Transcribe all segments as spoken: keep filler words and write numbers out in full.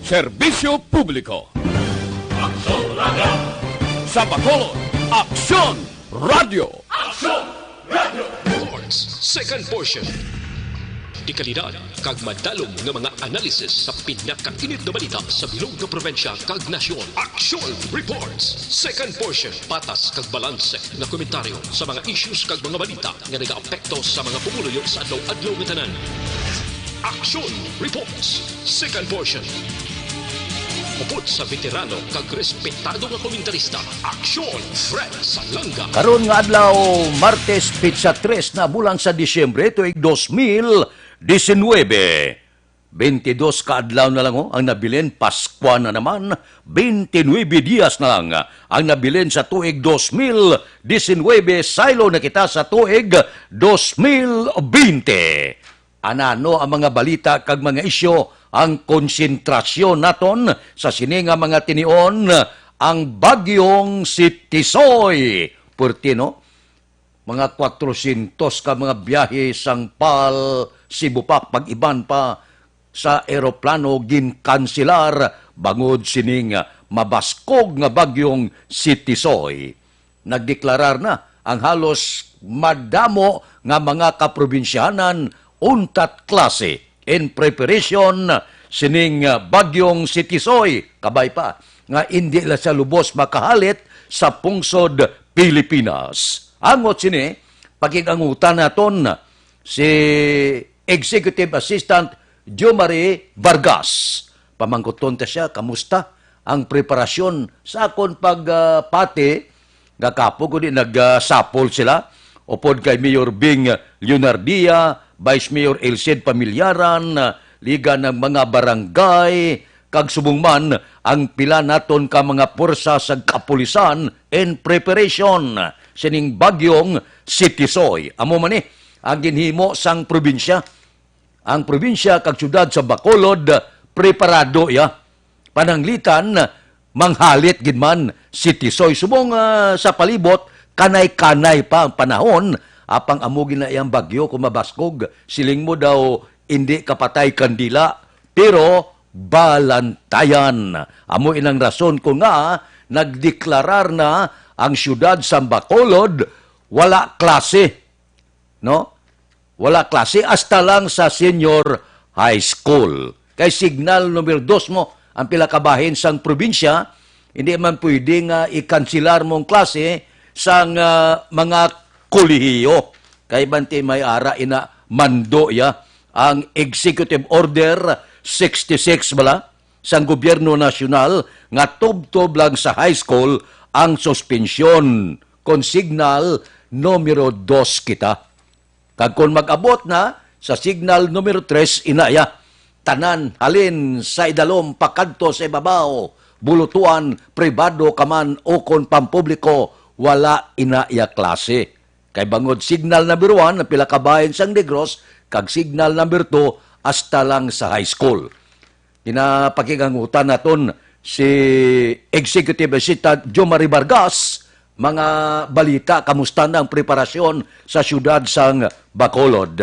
Serbisyo Publiko. Aksyon Radio. Sa Bacolod, Aksyon Radio. Aksyon Radio. Reports, second portion. Dekalidad kag madalom nga mga analysis sa pinakainit nga balita sa bilog nga probinsya kag nasyon. Aksyon Reports, second portion. Patas kag balanse nga komentaryo sa mga issues kag mga balita nga nagaapekto sa mga pumuluyo sa adlaw-adlaw nga tanan. Aksyon Reports, second portion. Upod sa veterano kag respetado nga komentarista, Aksyon Fred Salanga. Karon nga adlaw, Martes, petsa tres na bulan sa Disyembre, tuig dos mil disinwebe. Bente dos ka adlaw na lang, oh, ang nabilin, Paskwa na naman. Bente nuebe dias na lang ang nabilin sa tuig dos mil disinwebe, saylo na kita sa tuig dos mil bente. Anano ang mga balita kag mga isyu ang konsentrasyon naton sa sini nga mga tinion, ang bagyong si Tisoy? Puwerte, no? Mga kwatrosyentos ka mga biyahe sang pal Cebu Pac, pag iban pa sa eroplano, ginkanselar bangod sining mabaskog nga bagyong si Tisoy. Nagdeklarar na ang halos madamo nga mga kaprobinsyahanan untat klase in preparation sining, ah, bagyong si Tisoy. Kabay pa nga indi la siya lubos makahalit sa pungsod Pilipinas. Angot sini, pakig-angutan naton si Executive Assistant Jomari Vargas. Pamangkuton ta siya, kamusta ang preparasyon sa akon pag, ah, pati nga kapo ko di nagsapol sila, upod kay Mayor Bing Leonardia, Vice Mayor Elcid Pamillaran, ah, Liga ng mga Barangay, kag subong man ang pila naton ka mga puwersa sa kapulisan in preparation sining bagyong si Tisoy. Amo man ni ang ginhimo sang probinsya. Ang probinsya kag siyudad sa Bacolod preparado ya. Pananglitan, manghalit gid man si Tisoy. Subong, ah, sa palibot, kanay-kanay pa ang panahon, apang amo gid na iyang bagyo kung mabaskog. Siling mo daw, indi kapatay kandila, pero balantayan. Amo inang rason ko nga nagdeklarar na ang siyudad sa Bacolod wala klase, no? Wala klase hasta lang sa senior high school. Kay signal number dos mo ang pila ka bahin sang probinsya, hindi man pwede nga i-kanselar mo ang klase sang, ah, mga kolehiyo. Kay bante may ara ina mando ya ang Executive Order sixty-six bala sang gobyerno nasyonal nga tubtob lang sa high school ang suspensyon kon signal numero dos kita. Kag kon mag-abot na sa signal numero tres, inaya, tanan halin sa idalom pakadto sa ibabaw, bulutuan, pribado ka man ukon pampubliko, wala inaya klase. Kay bangod signal number one ang pila ka bahin sang Negros, kag signal number two hasta lang sa high school. Ginapakigangutan naton si Executive Assistant Jomari Vargas. Mga balita, kamusta na ang preparasyon sa siyudad sang Bacolod?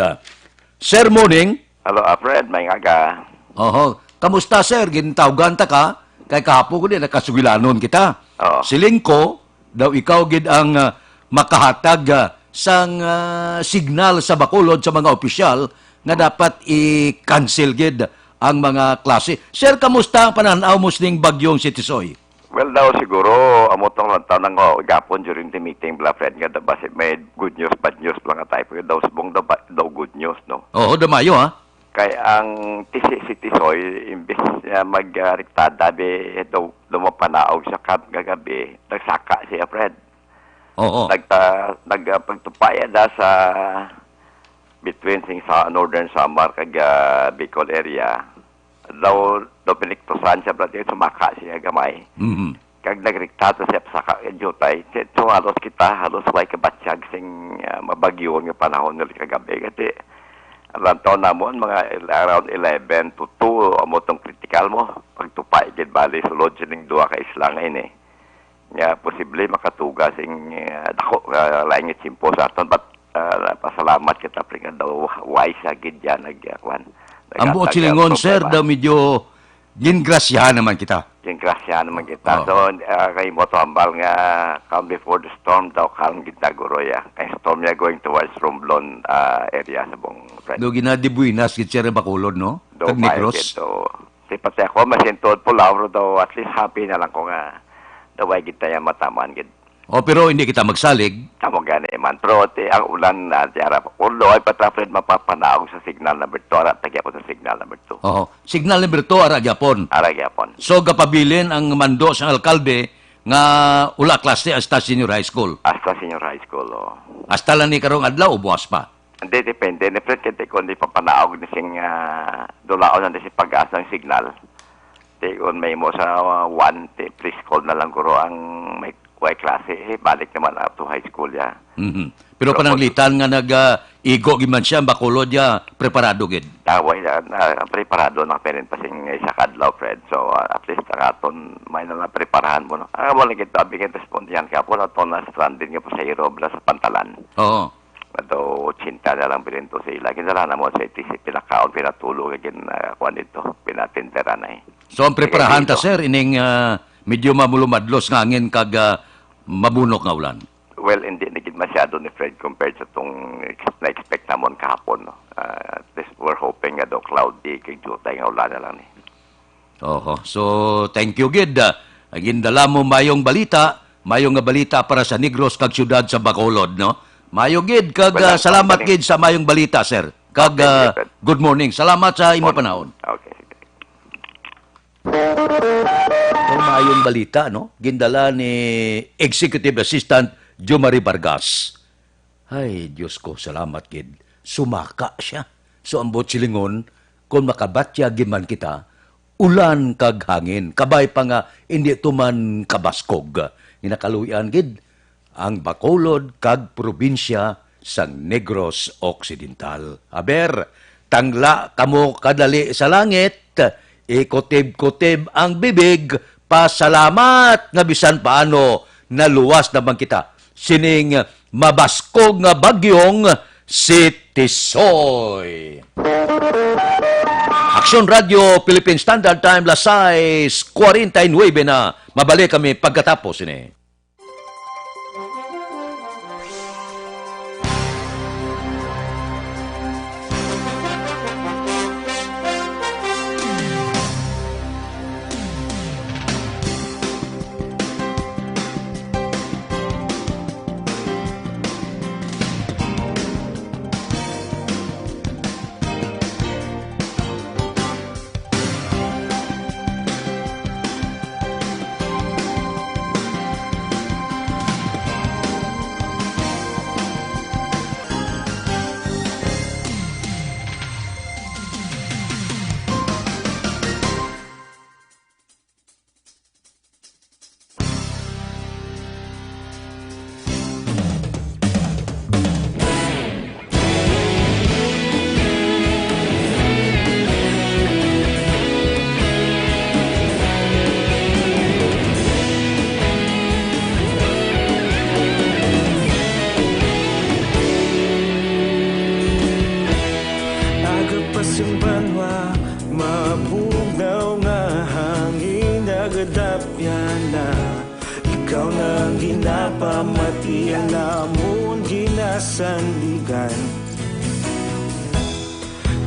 Sir Moning? Hello, Alfred. May aga. Oho. Kamusta, sir? Gintawgan ta ka? Kay kahapon ko din, nagkasugilanon kita. Oo. Siling ko, daw ikaw gid ang, ah, makahatag, ah, sang, ah, signal sa Bacolod sa mga opisyal nga dapat i-cancel gid ang mga klase. Sir, kamusta ang pananaw mo sining bagyong si Tisoy? Well, daw siguro, amo tong lang tanang ko, gapon during the meeting, bala, Fred, nga daw basi may good news, bad news, bala nga type. Daw subong daw, ba- daw good news, no? Oo, damayo, ha? Kay ang tisi si Tisoy, imbis niya mag, ah, riktada, be, daw, daw mapanaog siya kag kagabi, nagsaka siya, Fred. Oo. Nagta-, nag, ah, pagtupaya da sa between sing sa Northern Samar kag, ah, Bicol area. Daw, daw piniktusan siya, brother, sumaka siya gamay. Mhm. Kag nagriktada siya sa ka-, jutay. So, halos kita, halos way kabatyag sing, ah, mabagyo nga panahon nila kagabi. Kasi, alam taon namon, mga el-, around eleven to two, amo tong critical mo. Pagtupay, gid bali, sulod sining duha ka isla nga ini. Nga posible makatuga sing, ah, dako, ah, lain nga tiyempo sa aton. But, ah, pasalamat kita, pre, nga daw wise sa gid yan, nag, ah, kwan, Ang buot Katag silingon, ang sir, problema. Daw medyo gingrasyahan naman kita. Gingrasyahan naman kita. Oo. So, ah, kay mo to hambal nga, calm before the storm daw, calm gid na, guro, ya. Kay storm ya going towards Romblon, ah, area sa buong Fred. Do ginadibuinas gid siya rin Bacolod, no? Do Kag maayo Negros. Gid, oo. Di pati ako, masintod po, Lauro daw, at least happy na lang ko nga daw ay gid tayo mataman gid. Oh, pero hindi kita magsalig. Tamo gani man, pero ti ang ulan na tiara, kung luoy pa ta, Fred, mapapanaog sa signal number two, ara tagi ako sa signal number two. Oho. Signal number two, ara gyapon. Ara gyapon. So, gapabilin ang mando sang alkalde nga wala klase hasta senior high school. Hasta senior high school, oh. Hasta lang ni karong adlaw o buwas pa? Hindi, depende. Ni Fred, kaya kung di papanaog ni sing, ah, dulaon na ni si pag-asa ang signal. Di kung may mo sa, ah, one, di, preschool na lang guro ang may, may klase. Eh, balik naman up to high school, ya. Mhm. Pero Pero pananglitan nga nag, ah, igo gid man siya, Bacolod, ya, preparado gid. Tawag na, na, preparado na pinin pa sing isa ka adlaw, Fred. So, ah, at least, ang aton, may na lang preparahan mo, no? Ang mo lang kita, bigyan respondihan ka po, na to na stranded nga po sa Irob, na sa Pantalan. Oo. Ato, ochenta na lang bilin to sa ila. Ginala na mo sa T C, pinakaon, pinatulo, kay gin, ah, kuwan dito, pinatinderan na eh. So, ang preparahan ta, Pinatilo. Sir, ining, ah, medyo mamulumadlos nga hangin kag, ah, mabunok nga ulan? Well, hindi na gid masyado ni Fred compared sa tong ex-, na-expect namon kahapon, no? Ah, at least we're hoping nga daw cloudy, kay jutay nga ulan na lang ni. Oho. So, thank you gid. Ah, ang gindala mo, mayong balita, mayo nga balita para sa Negros kag siyudad sa Bacolod, no? Mayo gid, kag, Wala ah, salamat pang gid sa mayong balita, sir. Kag, Okay, ah, sir. Good morning. Salamat sa imo Morning. Panahon. Okay, sige. So, mayong balita, no? Gindala ni Executive Assistant Jomari Vargas. Ay, Diyos ko, salamat gid. Sumaka siya. So, ang buot silingon, kung makabatya gid man kita, ulan kag hangin, kabay pa nga hindi to man kabaskog. Ginakaluy-an gid ang Bacolod kag probinsya sang Negros Occidental. Aber, tangla kamo kadali sa langit, ikutib-kutib ang bibig, pasalamat nga bisan paano naluwas naman kita sining mabaskog nga bagyong si Tisoy. Aksyon Radio Philippine Standard Time, las sais cuarenta y nueve na. Mabalik kami pagkatapos ini. Aga pa sing banwa, mabugnaw nga hangin nagadapyan na. Ikaw na ang ginapamati, ang namon ginasandigan.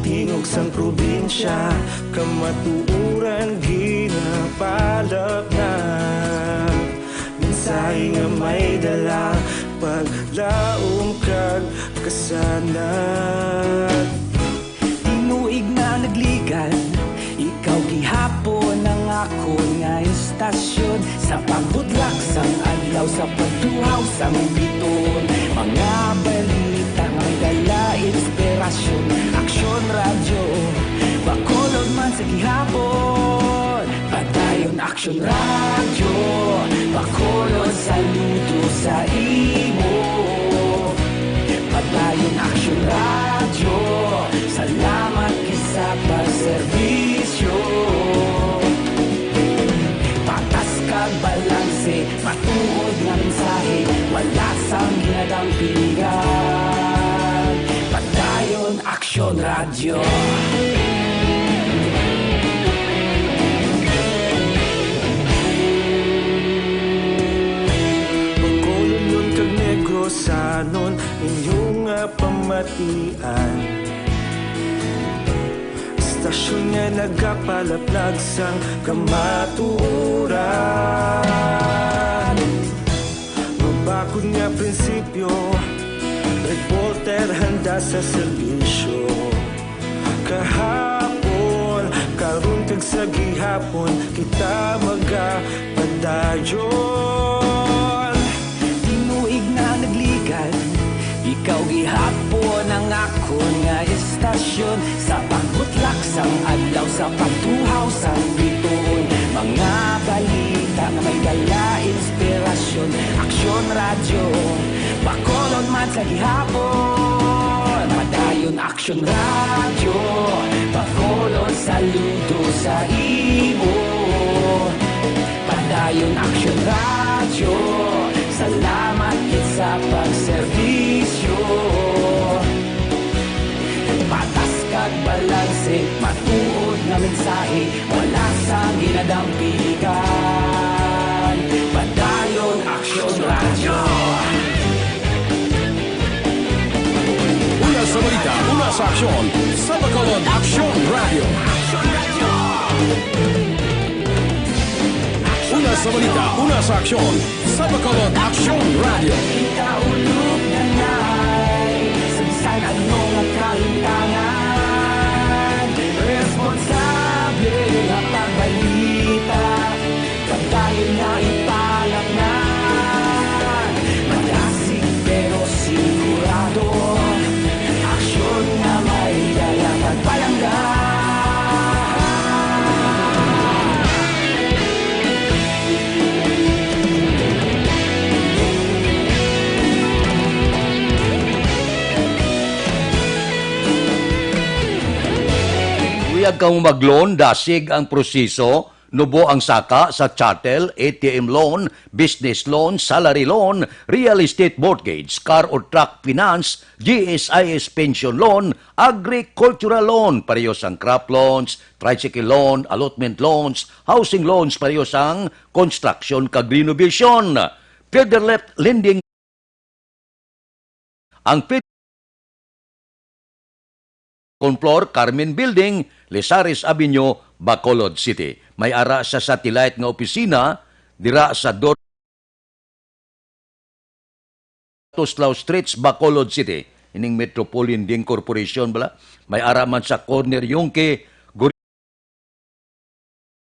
Tingog sang probinsya, kamatuoran ginapalapnag. Mensahe nga may dala, paglaom kag kasanag. Tinuig na nagligan, ikaw gihapon ang akon nga istasyon. Sa pagbudlak sang adlaw, sa pagtuhaw sang biton, mga balita may dala inspirasyon. Aksyon Radyo, Bacolod man sa gihapon. Padayon Aksyon Radyo, Bacolod, saludo sa imo. Padayon Aksyon Radyo, salamat gid sa pagserbisyo. Patas kag balanse, matuod nga mensahe, wala sang ginadampingan. Padayon Aksyon Radyo. Ian. Istasyon nga nagapalaplag sang kamatuoran. Mabakod nga prinsipyo, reporter handa sa serbisyo. Kahapon, karon kag sa gihapon, kita magapadayon. Tinuig na nagligad, ikaw gihapon ang akon nga istasyon. Sa pagbutlak sang adlaw, sa pagtuhaw sang bituon, mga balita nga may dala inspirasyon. Aksyon Radyo, Bacolod man sa gihapon. Padayon Aksyon Radyo, Bacolod, saludo sa imo. Padayon Aksyon Radyo, salamat gid sa pagserbisyo. Patas kag balanse, matuod nga mensahe, wala sang ginadampigan. Padayon Aksyon Radyo. Una sa balita, una sa aksyon, sa Bacolod Aksyon Radyo. Una sa balita, una sa aksyon, sa Bacolod Aksyon Radyo. Ikaulog na na'y sa bisan ano nga kahintangan. Responsable nga pagbalita, pagdayon nga ipalaknan. Madasig pero sigurado, aksyon nga may dala kag palangga. Uyag kamo mag-loan, dasig ang proseso, nubo ang saka sa chattel, A T M loan, business loan, salary loan, real estate mortgage, car or truck finance, G S I S pension loan, agricultural loan, pareho sang crop loans, tricycle loan, allotment loans, housing loans, pareho sang construction kag renovation. Federal Lending ang Fed Second floor, Carmen Building, Lizares Avenue, Bacolod City. May ara sa satellite nga opisina dira sa Dor-, Tuslao Streets, Bacolod City. Ining Metro Lending Corporation bala. May ara man sa corner Yungque,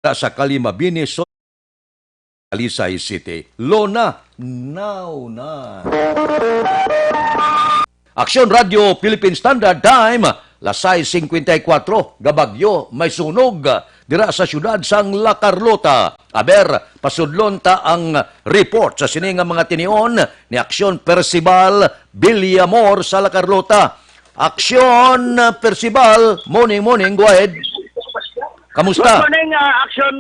sa Kalye Mabini, so, Talisay City. Loan na, now na. Aksyon Radyo Philippine Standard Time, las sais singkwenta y kuwatro, gabagyo, may sunog dira sa siyudad sang La Carlota. Aber, pasudlon ta ang report sa sini nga mga tinion ni Aksyon Percival Villamor sa La Carlota. Aksyon, Percival. Morning, morning. Go ahead. Kamusta? Good morning, ah, Action,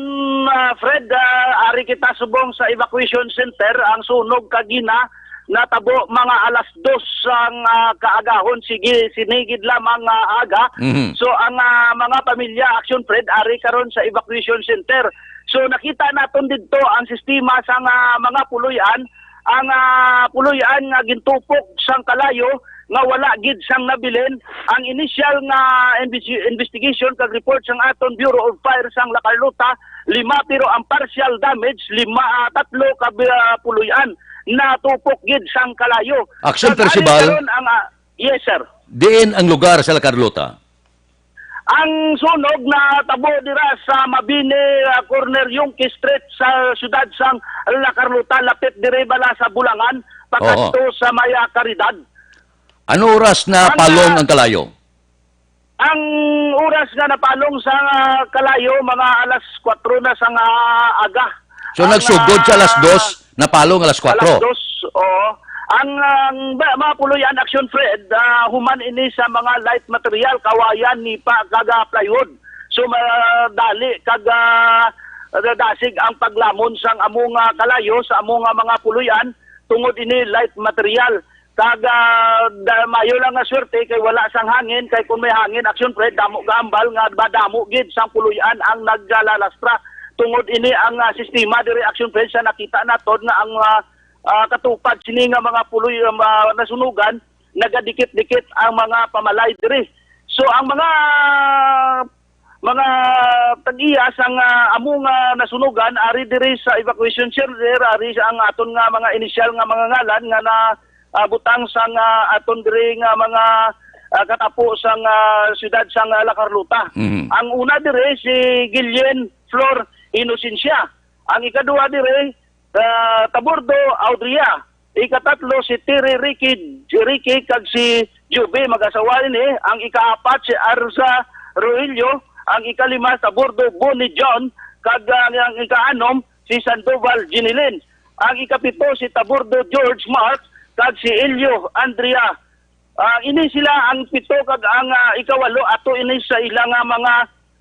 ah, Fred. Ah, ari kita subong sa evacuation center. Ang sunog kagina natabo mga alas dos sang, ah, kaagahon. Sige, sinigid lamang nga aga. Mhm. So, ang, ah, mga pamilya, Action Fred, ari karon sa evacuation center. So, nakita naton didto ang sistema sang, ah, mga puloy-an. Ang, ah, puloy-an nga gintupok sang kalayo nga wala gid sang nabilin. Ang initial nga investi-, investigation kag report sang aton Bureau of Fire sang La Carlota, lima, pero ang partial damage, lima, ah, tatlo ka bi-, ah, puloy-an natupok gid sang kalayo. Action, Kag ari Percival? Karon ang, ah, yes, sir. Diin ang lugar sa La Carlota? Ang sunog natabo dira sa Mabini, ah, corner Yungque Street sa siyudad sang La Carlota, lapit diri bala sa Bulangan, pakadto Oo. sa may, ah, Caridad. Ano oras na Ang, palong ah, ang kalayo? Ang oras nga napalong sa, ah, kalayo, mga alas kwatro na sa nga aga. So, Ang, nagsugod sa alas ah, dos, napalong alas kwatro? Alas dos, oo. Ang, ang ba-, mga puloy-an, Action Fred, ah, human ini sa mga light material, kawayan, nipa, kag, ah, plywood. So, madali kag, ah, dasig ang paglamon sang amo nga kalayo sa amo nga mga puloy-an tungod ini light material. Kag, ah, da-, maayo lang nga swerte kay wala sang hangin, kay kung may hangin, Action Fred, damo gahambal nga madamo gid sang puloy-an ang naglalastra. Tungod ini ang, ah, sistema diri, Action Fred, sa nakita naton nga ang, ah, ah, katupad sini nga mga puloy, um, ah, nasunugan, nagadikit-dikit ang mga pamalay diri. So, ang mga, mga tag-iya sang, ah, amo nga nasunugan ari diri sa evacuation shelter, ari sa ang aton nga mga inisyal nga mga ngalan nga na, ah, butang sang, ah, aton diri nga mga, ah, katapo sang, ah, siyudad sang, ah, La Carlota. Mhm. Ang una diri si Guillen Flor Inocencia. Ang ikaduha diri, ah, Tabordo Audria. Ikatatlo si Terry Ricky, Ricky kag si Juby, mag-asawa ini. Ang ikaapat si Arza Rogelio. Ang ikalima Tabordo Bonnie John. Kag ang, ang ikaanom si Sandoval Ginilin. Ang ikapito si Tabordo George Mark kag si Elio Andrea. Ah, ini sila ang pito kag ang, ah, ikawalo ato ini sa ila nga mga,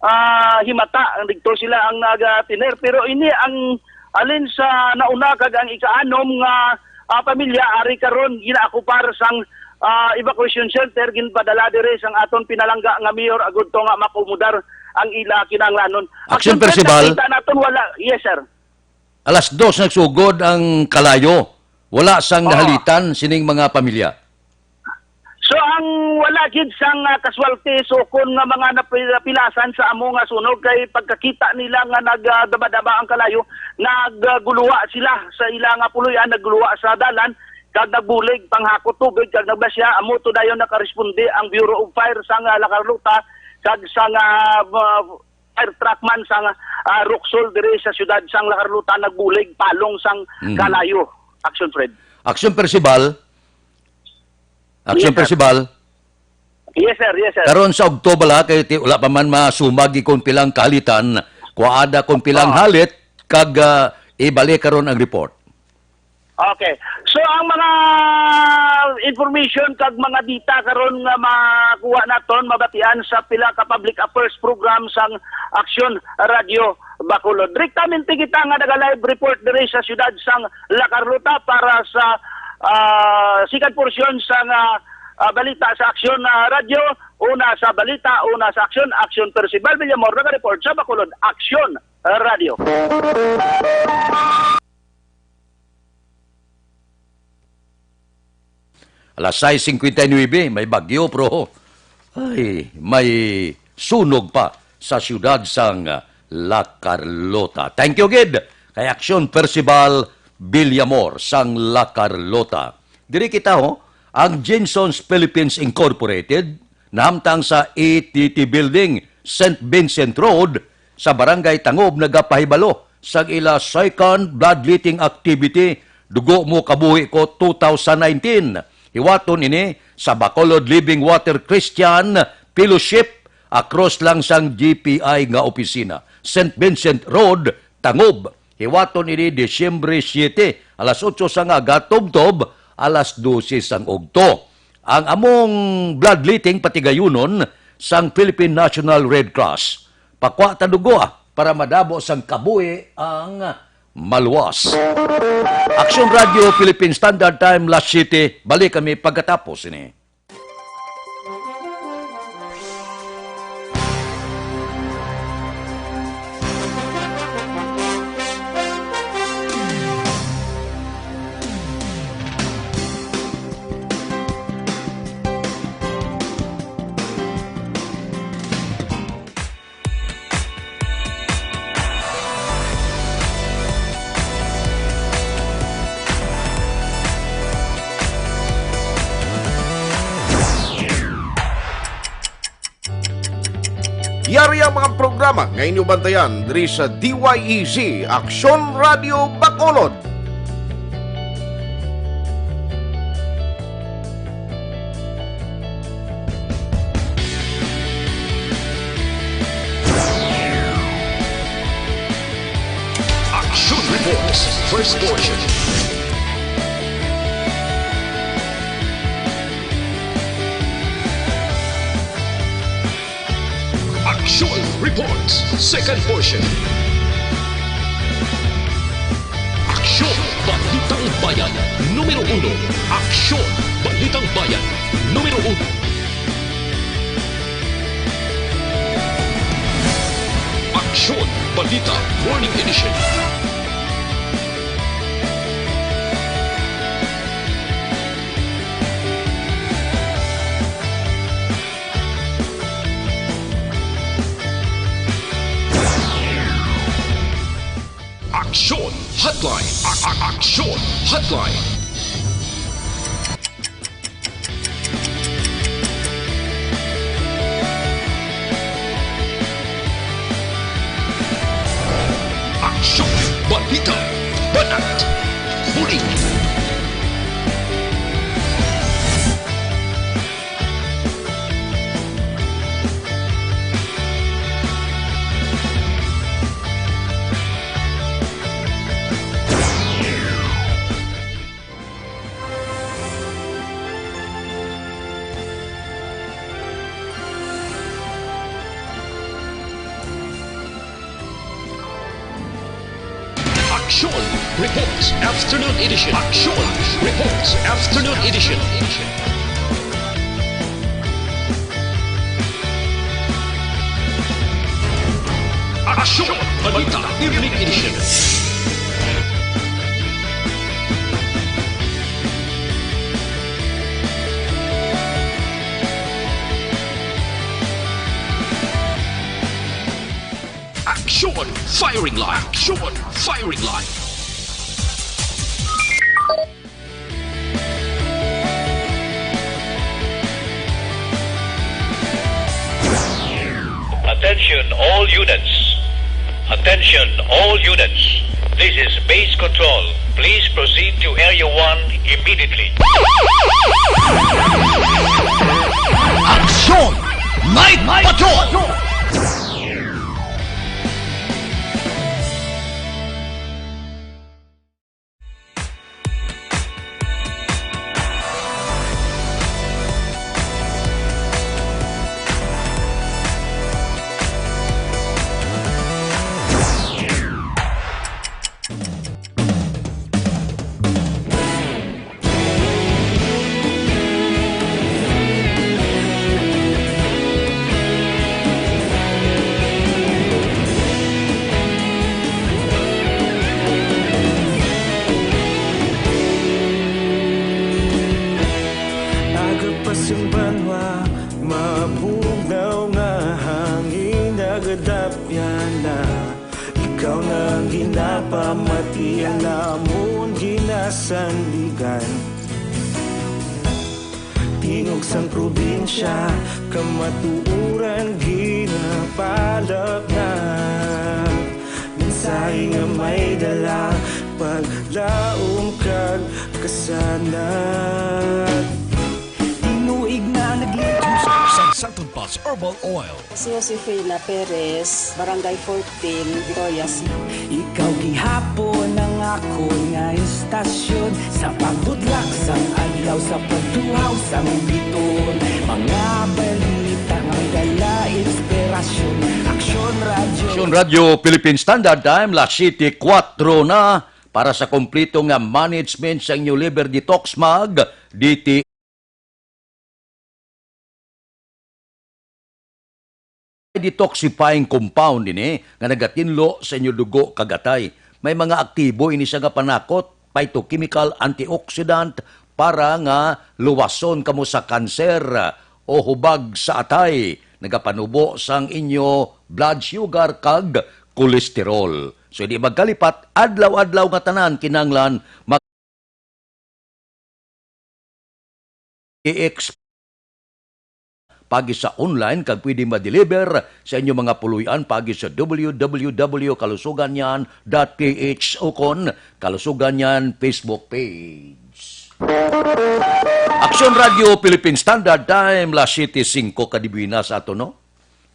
ah, himata. Didto sila ang nagatiner. Pero ini ang alin sa nauna kag ang ikaanom nga, ah, pamilya ari karon ginaakupar sang, ah, evacuation shelter, ginpadala diri sang aton pinalangga nga mayor agud to nga makomodar ang ila kinahanglanon. Action Action Fred, Percival. Nakita naton wala. Yes, sir. Alas dos nagsugod ang kalayo. Wala sang Oo. nahalitan sining mga pamilya. So, ang wala gid sang, ah, casualties o kon nga mga napi-, napilasan sa amo nga sunog kay pagkakita nila nga nagdaba-daba ang kalayo, nagguluwa sila sa ila nga puloy-an, nagguluwa sa dalan, kag nagbulig panghakot tubig, kag nagbasya. Amo to dayon nakaresponde ang Bureau of Fire sang, ah, La Carlota, kag sang, ah, ma-, fire truck man sang, ah, Roxol diri sa siyudad sang La Carlota nagbulig palong sang Mhm. kalayo. Action, Fred. Action, Percival. Action, Yes, sir. Percival. Yes, sir. Yes, sir. Karon sa ugto bala kay ti-, wala pa man masumag kon pilang kahalitan, kuhaada kon pilang Oo. halit, kag, ah, ibalik karon ang report. Okay. So, ang mga information kag mga data karon nga makuha naton, mabatian sa pila ka public affairs program sang Aksyon Radio Bacolod. Direktamente kita nga naga-live report diri sa siyudad sang La Carlota para sa, ah, second portion sang, ah, ah, balita sa Aksyon, ah, Radio. Una sa balita, una sa aksyon, Aksyon Percival Villamor, naga-report sa Bacolod, Aksyon Radio. Alas sais cincuenta y nueve, may bagyo, pero ay, may sunog pa sa siyudad sang La Carlota. Thank you gid kay Aksyon Percival Villamor sang La Carlota. Diri kita, ho, ang Jenson's Philippines Incorporated, nahamtang sa A T T Building, Saint Vincent Road, sa Barangay Tangob, nagapahibalo sang ila second bloodletting activity, Dugo Mo Kabuhi Ko two thousand nineteen. Hiwaton ini sa Bacolod Living Water Christian Fellowship, across lang sang G P I nga opisina, Saint Vincent Road, Tangob. Hiwaton ini Disyembre siete, alas otso sang aga, tubtob alas dose sang ugto. Ang among bloodletting patigayunon sang Philippine National Red Cross. Pakwa ta dugo, ah, para madamo sang kabuhi ang maluwas. Aksyon Radio Philippine Standard Time, alas siyete. Balik kami pagkatapos ini. Yari ang mga programa nga inyo bantayan diri sa D Y E Z Aksyon Radio Bacolod. Action Reports, first portion. Action Reports, second portion. Aksyon, Balitang Bayan, numero uno. Aksyon, Balitang Bayan, numero uno. Aksyon, Balita, Morning Edition. Hotline. A- a- Aksyon Hotline. Aksyon, balita, banat, huli. Aksyon Reports Afternoon Edition. Aksyon Reports Afternoon Edition. Aksyon Balita Evening Edition. Aksyon Firing Line. Aksyon Firing Line. Attention all units. Attention all units. This is base control. Please proceed to Area one immediately. Aksyon Night Patrol! Agapas ang banwa, mabugnaw nga hangin, nagadapyan na. Ikaw na ang ginapamati, ang namon ginasandigan. Tingog sang probinsya, kamatuoran ginapalapnat. Mensahe nga may dala, paglaom kag kasanag. Tinuig na naglingkod sa Santon Pass Herbal Oil. Si Josefina Perez, Barangay fourteen, Victoria City. Ikaw gihapon ang akon nga istasyon, sa pagbudlak sang adlaw, sa pagduhaw sang biton. Mga balita nga may dala inspirasyon. Aksyon Radyo. Aksyon Radyo Philippine Standard Time, las siyete kuwatro na. Para sa kompleto nga management sa inyo liver detox, mag D T detoxifying compound ini nga nagatinlo sa inyo dugo kag atay. May mga aktibo ini siya nga panakot, phytochemical, antioxidant, para nga luwason kamo sa kanser o hubag sa atay. Nagapanubo sang inyo blood sugar kag cholesterol. So, di magkalipat, adlaw-adlaw nga tanan kinahanglan i-ex-, pagi sa online kag pwede ma-deliver sa inyo mga puloy-an pagi sa w w w kalusuganyan dot p h ukon Kalusuganyan Facebook page. Aksyon Radio Philippine Standard Time, las siyete singko, kadibuenas ato, no?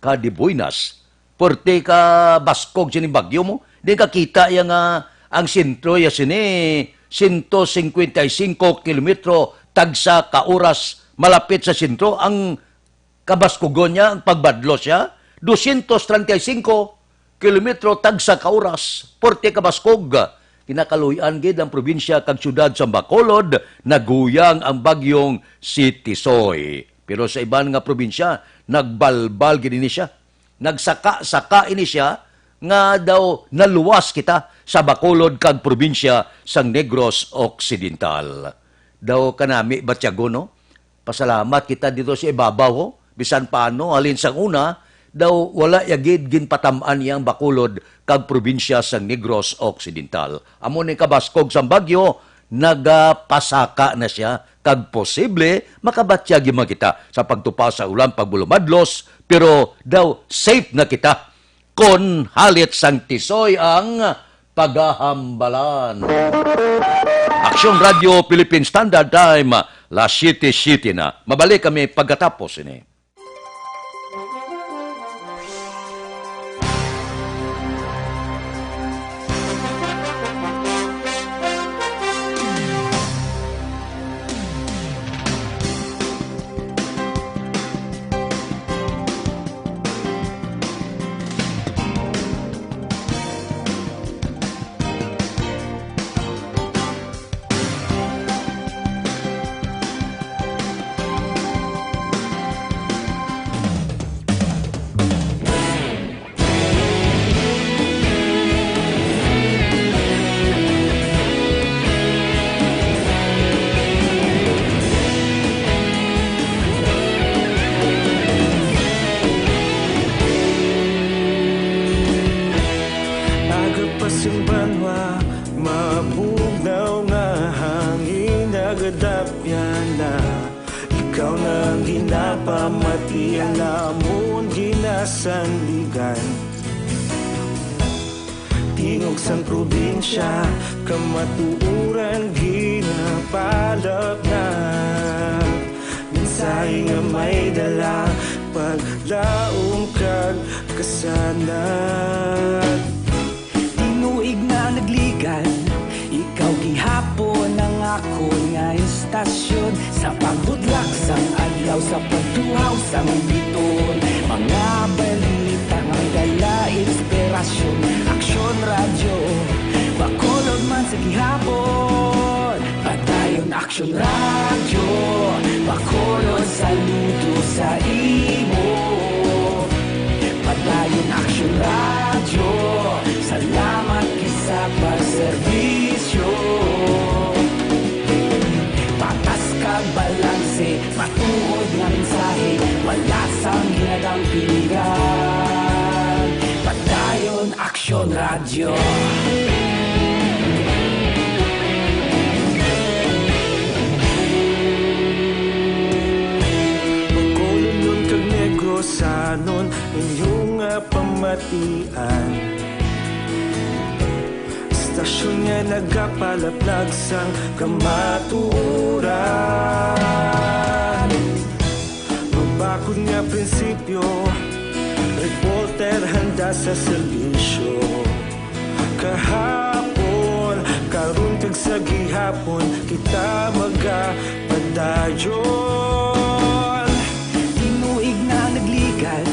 Kadibuenas. Puwerte ka baskog sini bagyo mo. Di ka kita ya nga ang sentro ya sini, sento singkwenta y singko kilometro tagsa ka oras malapit sa sentro. Ang kabaskugon niya, ang pagbadlos siya, dosyentos treinta y cinco kilometro tagsa ka oras. Puwerte ka baskog. Kinakaluy-an gid ang probinsya kag syudad sa Bacolod, naguyang ang bagyong si Tisoy. Pero sa iban nga probinsya, nagbalbal gid ini siya. Nagsaka-saka ini siya nga daw naluwas kita sa Bacolod kag probinsya sang Negros Occidental. Daw kanami batyagon, no? Pasalamat kita dito sa ibabaw, ho. Bisan paano, halin sang una, Daw wala ya gid ginpatam-an niya ang Bacolod kag probinsya sang Negros Occidental. Amo ni kabaskog sang bagyo, nagapasaka na sia, kag posible makabatyag man kita sa pagtupa sa ulan, pagbulumadlos, pero daw safe na kita kon halit sang tisoy ang pagahambalan. Aksyon Radio Philippine Standard Time, las siete siete na. Mabalik kami pagkatapos ini. Aga pa sing banwa, mabugnaw nga hangin nagadapyan na. Ikaw na ang ginapamati, ang amon ginasandigan. Tingog sang probinsya, kamatuoran ginapalapnag. Mensahe nga may dala, paglaom kag kasanag. Tinuig na nagligan, ikaw gihapon ang akon nga istasyon. Sa pagbutlak sang adlaw, sa pagtuhaw sang bituon, mga balita nga may dala inspirasyon. Aksyon Radyo, Bacolod man sa gihapon. Padayon Aksyon Radyo, Bacolod, saludo sa imo. Padayon Aksyon Radyo, salamat gid sa pagserbisyo. Patas kag balanse, matuod nga mensahe, wala sang ginadampingan. Padayon Aksyon Radyo. Bacolodnon kag Negrosanon, inyo nga pamatian. Istasyon nga nagapalaplag sang kamatuoran. Mabakod nga prinsipyo, reporter handa sa serbisyo. Kahapon, karon kag sa gihapon, kita magapadayon. Tinuig na nagligan,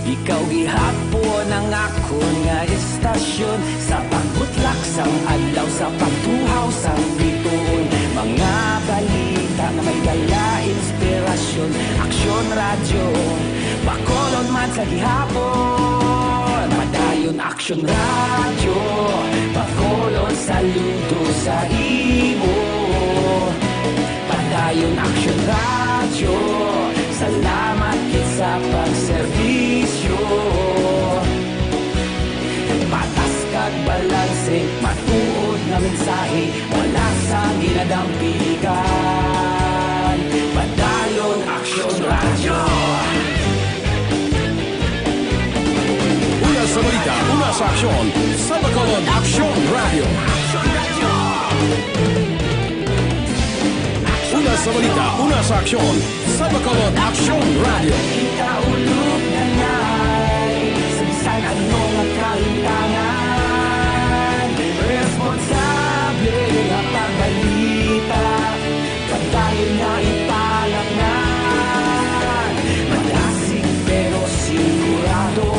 ikaw gihapon ang akon nga istasyon. Sa pagbutlak sang adlaw, sa pagtuhaw sang bituon, mga balita nga may dala inspirasyon. Aksyon Radyo, Bacolod man sa gihapon. Padayon Aksyon Radyo, Bacolod, saludo sa imo. Padayon Aksyon Radyo, salamat gid sa pagserbisyo. Patas kag balanse, matuod nga mensahe, wala sang ginadampingan. Padayon Aksyon Radyo. Una sa balita, una sa aksyon, sa Bacolod Aksyon Radyo. Una sa balita, una sa aksyon, sa Bacolod Aksyon Radyo. Kita ulog na nay, sa bisan ano nga kalimtangan, responsable nga pagbalita, padayon nga ipalapngan. Madasig pero sigurado,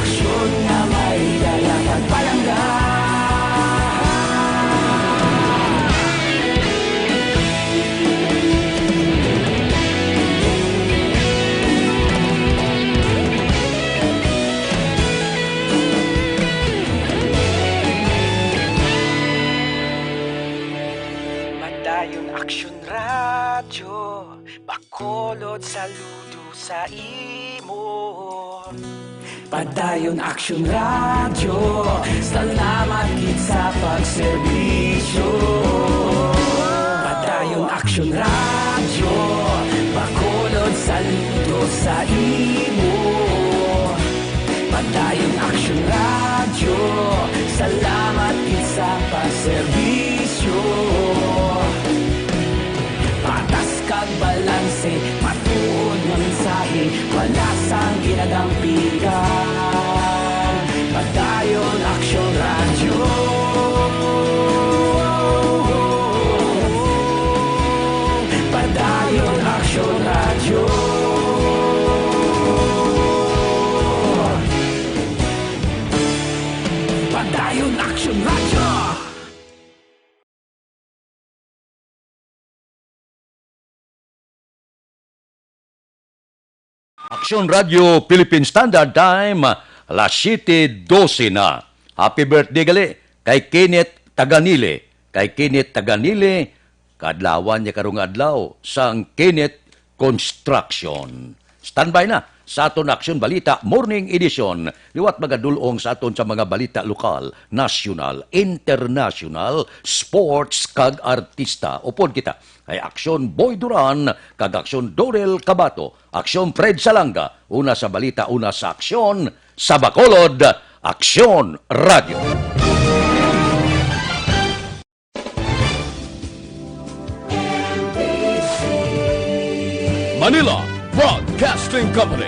aksyon nga may dala kag palangga. Padayon Aksyon Radyo, Bacolod, saludo sa imo. Padayon Aksyon Radyo, salamat gid sa pagserbisyo. Padayon Aksyon Radyo, Bacolod saludo sa imo. Padayon Aksyon Radyo, salamat gid sa pagserbisyo. Patas kag balanse, matuod nga mensahe, wala sang ginadampigan. Padayon Aksyon Radyo. Padayon Aksyon Radyo. Padayon Aksyon Radyo. Aksyon Radyo Philippine Standard Time, alas siyete dose na. Happy birthday gali kay Kenneth Taganile. Kay Kenneth Taganile, kaadlawan niya karong adlaw sang Kenneth Construction. Standby na sa aton Aksyon Balita Morning Edition. Liwat magadulong sa aton sa mga balita lokal, nasyonal, internasyonal, sports, kag artista. Upod kita kay Aksyon Boy Duran kag Aksyon Dorel Cabato, Aksyon Fred Salanga, una sa balita, una sa aksyon, sa Bacolod, Aksyon Radyo. Manila Broadcasting Company.